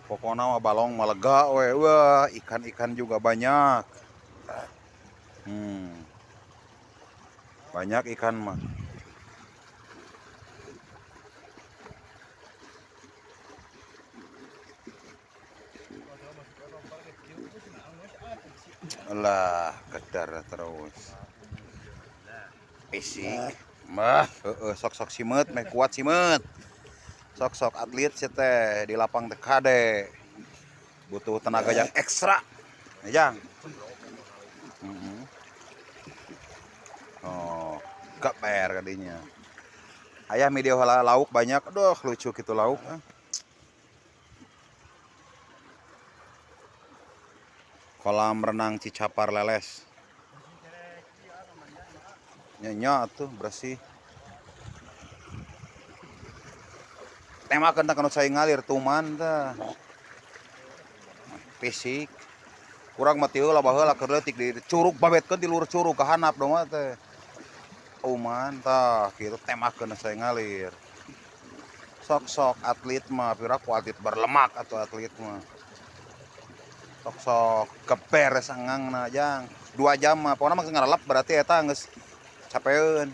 Pokoknya mah balong mah lega we. Wah, ikan-ikan juga banyak. Banyak ikan mah. Lah, kedar terus. Fisik. Mah, heeh, sok-sok simeut meh kuat simeut. Sok-sok atlet sih teh di lapang teh kade. Butuh tenaga yang ekstra. Ya, Jang. Oh, keper kadinya. Ayah video lauk banyak. Aduh, lucu gitu lauk. Ah. Kolam renang Cicapar Leles. Nya tuh bersih. Temakeun tah kana cai ngalir tuman tah. Fisik. Kurang mah ti heula baheula keur leutik di curug babetkeun di luhur curug ka handap dong teh. Tuman tah kitu temakeun cai ngalir. Sok-sok atlet mah piraku atlet berlemak atau atlet mah. Sok-sok keberes angangna, Jang. 2 jam mah pokona mah ngarelep berarti eta geus capeun.